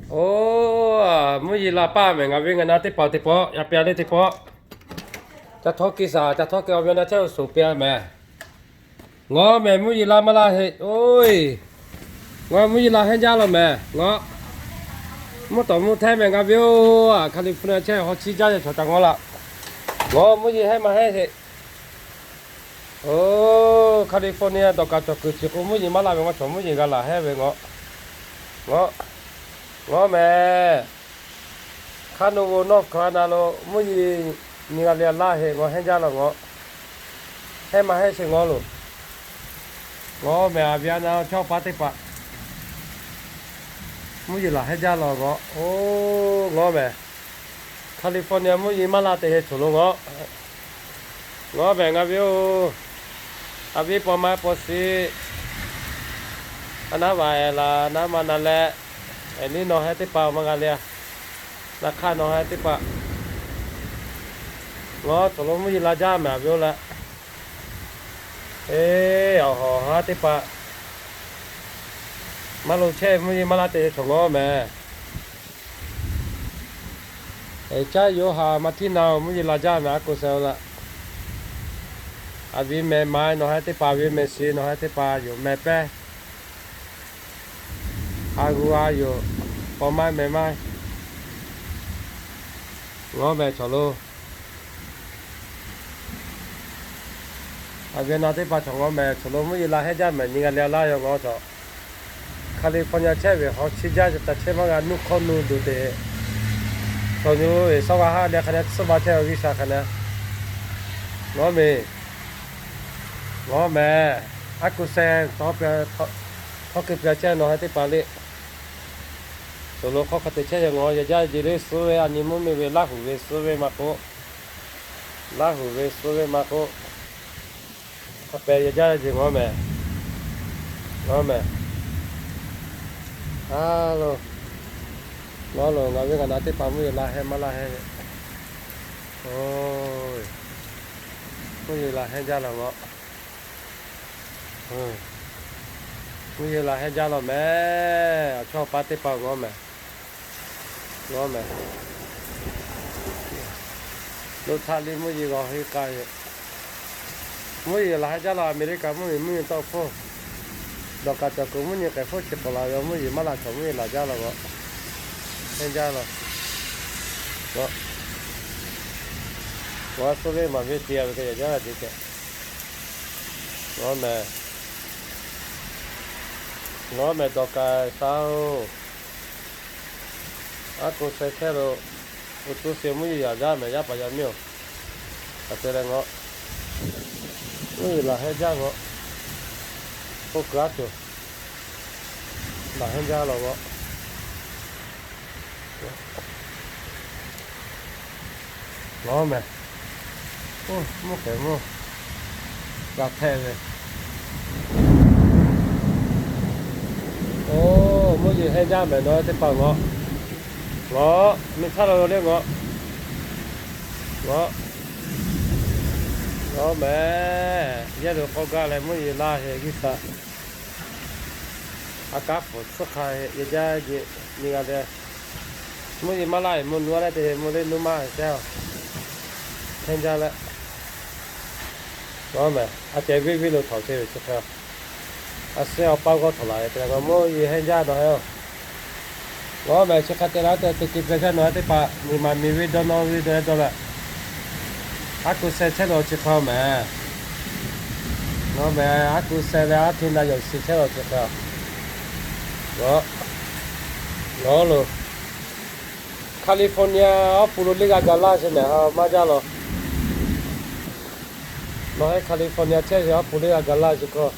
Oˇ, mvuhˇ yeˬ la paˇ mehˍ, ngaˬ ve ngaˬ na teˇ hpaˍ teˇ pawˆ, yaˇ pia le teˇ pawˆ. Ca htawˇ ke saˍ, ca htawˇ ke awˬ ve awˬ na chehˇ lo suˍ pia mehˍ. Ngawˬ mehˍ, mvuhˇ yeˬ la maˇ laˇ heˆ. Oˇ, ngawˬ mvuhˇ yeˬ la hehnˇ jaˇ law mehˍ. Ngawˬ, mvuhˇ tawˍ mvuhˇ htehˇ mehˍ, ngaˬ ve oˇ, California chehˇ ve haw chiˇ jaˇ yehˬ chaw ca ngawˬ laꞈ. Ngawˬ mvuhˇ yeˬ hehnˇ maˇ hehnˇ heˆ. Oˇ, California dawˬ kaꞈ cawˬ kuiˬ chi k'o, mvuhˇ yeˬ maˇ la ve, ngawˬ chaw mvuhˇ yeˬ g'a laˬ hehnˇ ve ngawˬ. Ngawˬ, ngawˬ mehˍ. Hk'aˇ naw g'oˇ North Carolina lo mvuhˇ yeˬ nyi g'a le laˇ heˆ, ngawˬ hehnˇ jaˇ law ngawˬ. Hehnˇ maˇ hehnˇ sheˍ ngawˬ loˬ. Ngawˬ mehˍ, aˬ viˉ aˬ na chaw paˇ teˇ hpaˍ mvuhˇ yeˬ laˬ hehnˇ jaˇ law ngawˬ. Oˇ, ngawˬ mehˍ. California mvuhˇ yeˬ maˇ la te hehnˇ cawˬ lo ngawˬ. Ngawˬ mehˍ, ngaˬ ve oˇ, aˬ viˉ paw maˇ paw shiˍ, a naˉ vaˬ ehˍ laˬ, naˉ ma na leh, ehˍ liˇ nawˬ hui teˇ hpaˍ maˇ g'a le a. Naˬ hk'aˇ nawˬ hui teˇ hpaˍ ngawˬ cawˬ lo mvuhˇ yeˬ la jaˇ mehˍ, aˬ viˉ oˇ leh. Eˇ, awˬ hawˬ haˉ teˇ hpaˍ maˇ lo chehˇ mvuhˇ yeˬ maˇ la te cawˬ ngawˬ mehˍ. Eˬ, caˇ yoˬ haˍ maˇ htiˇ na mvuhˇ yeˬ la jaˇ mehˍ, aˉ k'oˆ seh oˇ laꞈ. Aˬ viˉ mehˍ maˇ, nawˬ hui teˇ hpaˍ ve mehˍ shiˍ, nawˬ hui teˇ hpaˍ yoˬ mehˍ pehˇ. A g'uˇ a yoˬ, paw maˇ mehˍ maˇ. Ngawˬ mehˍ cawˬ lo. Aˬ viˉ aˬ na teˇ hpaˍ cawˬ ngawˬ mehˍ, cawˬ lo mvuhˇ yeˬ la hehnˇ jaˇ mehˍ, nyi g'a le laˇ yoˬ ngawˬ cawˬ. California chehˇ ve haw chiˇ jaˇ ca chehˇ maˇ g'a, nuˇ hkawˇ nuˇ duˬ te. Chaw nyi ve sawˉ g'a haˉ leh hk'a neh tsuhˇ ba chehˇ ve G'uiˬsha hk'a neh. Ngawˬ mehˍ, ngawˬ mehˍ, aˉ k'oˆ seh, htawˇ ke pia chehˇ nawˬ hui teˇ hpaˍ le. Cawˬ lo hk'aw hk'a te chehˇ ve ngawˬ, yaꞈ jaˇ jeˬ le suh ve, a nyi mvuhˇ miˬ ve Laˇ huˍ ve suh ve maˇ k'oˆ, Laˇ huˍ ve suh ve maˇ k'oˆ, hk'a pehꞈ yaꞈ jaˇ jeˬ ngawˬ mehˍ. Ngawˬ mehˍ. A lo, ngawˬ lo ngaˬ ve ngaˬ na teˇ hpaˍ mvuhˇ yeˬ la hehnˇ maˇ laˇ hehnˇ ve. Oˇ, mvuhˇ yeˬ la hehnˇ jaˇ law ngawˬ. Mvuhˇ yeˬ la hehnˇ jaˇ law mehˍ, awˬ chawˇ paˇ teˇ hpaˍ ngawˬ mehˍ. Ngawˬ mehˍ. Lo htaˇ liˇ mvuhˇ yeˬ g'aw heˆ k'ai yoˬ. Mvuhˇ yeˬ la hehnˇ jaˇ law, America mvuhˇ miˬ mvuhˇ yeˬ tawˆ hpfuhˇ, dawˬ kaꞈ cawˬ kuiˬ mvuhˇ nyi k'ehˬ hpfuhˇ chi k'awꞈ la ve, mvuhˇ yeˬ maˇ la chaw mvuhˇ yeˬ la jaˇ law g'aw. Hehnˇ jaˇ law. G'aw, g'aw suh ve maˍ ve te a ve k'ai yaꞈ jaˇ ve te kehˬ. Ngawˬ mehˍ. Ngawˬ mehˍ dawˬ kaꞈ shaˍ oˬ. Aˉ k'oˆ seh chehˇ lo, uˉ tuˇ seh mvuhˇ yeˬ yaꞈ jaˇ mehˍ, yaˇ paˍ yaˇ miˇ oˬ. Aˬ te leh ngawˬ, mvuhˇ yeˬ laˬ hehnˇ jaˇ ngawˬ. Oˇ kuiˬ aˉ cawˬ, laˬ hehnˇ jaˇ law g'aw. Ngawˬ mehˍ. Oˇ, mvuhˇ hk'e mvuhˇ g'a hpehꞈ ve. Oˇ, mvuhˇ yeˬ hehnˇ jaˇ mehˍ nawˬ hui teˇ hpaˍ ngawˬ. Ngawˬ, miˬ chaˇ lo le ngawˬ. Ngawˬ, ngawˬ mehˍ. Yehˇ lo k'awˇ gaˇ leh mvuhˇ yeˬ laˇ hehnˇ G'uiˬsha. A kaˉ pfuhˍ tsuhˇ hk'a heˆ, yaꞈ jaˇ jeˬ nyi g'a le. Mvuhˇ yeˬ maˇ laˇ heˆ, mvuhˇ nuˇ a leh te heˆ, mvuhˇ le nuˇ maˇ heˆ chehˇ a. Hehnˇ jaˇ leh, ngawˬ mehˍ, a ceh venˇ venˇ lo htawnˍ chehˇ ve chi hk'e, a shehˆ awˬ paˇ g'awˇ htawnˍ laˬ ve te leh, ngawˬ mvuhˇ yeˬ hehnˇ jaˇ dawˬ hehnˇ oˬ. Ngawˬ mehˍ, chi hk'a te leh te te ke peh chehˇ nawˬ hui teˇ hpaˍ miˬ maˍ miˬ ve dawˇ nawˇ ve dawˇ dawˇ leh, aˉ k'oˆ seh chehˇ lo chi hk'e mehˍ. Ngawˬ mehˍ, aˉ k'oˆ seh leh aˉ hte na yawˬ shiˍ chehˇ lo chi hk'e. Ngawˬ, ngawˬ lo California awˬ pon lo leˇ g'a gaˬ laˇ sheˍ mehˍ, ha maˇ jaˇ law. Nawˬ hui California chehˇ ve awˬ pon leˇ g'a gaˬ laˇ sheˍ hk'e.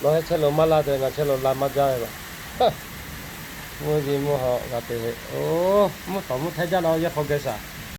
Nawˬ hui chehˇ lo maˇ laˇ te, ngaˬ chehˇ lo la maˇ jaˇ ve laˬ. Mvuhˇ yeˬ mvuhˇ haw g'a te ve. Oˇ, mvuhˇ tawˍ mvuhˇ htehˇ jaˇ law, yehˇ hk'aw geh shaˍ.